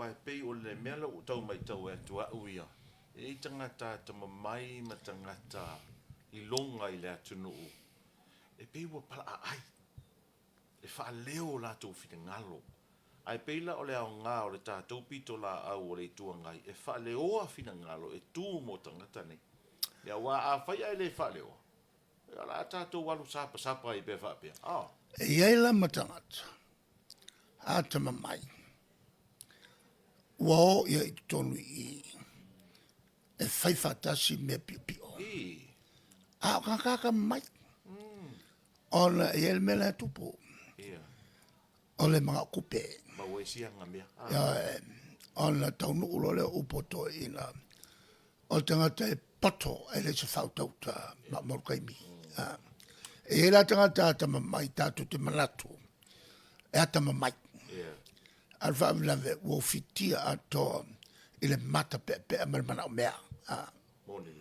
Aua e pei o le mea lea ua ou tau matau atu au ia, e i ai tagata atamamai ma tagata iloga i le atunuu, e pei ua palaaai, e faaleo o latou finagalo. Ae pei la o le aoga o le tatou pitolaau a le Itu Agai, e faaleoa finagalo e tu mo tagata nei. Ia aua afai ae le faaleoa, ia o le a tatou alu sapasapa ai pea faapea, a? E i ai la ma tagata atamamai ua o i ai i totonu i i e fai faatasi mea piopio. A o tagata atamamai. Ona e i ai le mea la e tupu, o le manao tupe. Maua ai si ana mea. Ioe, ona taunuu loa lea o upu a toeaiina, o le tagata e poto e leai se faautauta maumau le taimi. E i ai la tagata atamamai tatou te manatu e atamamai, a o le faalavelave ua ufitia atoa i le matapeapea ma le manaomea. Moni.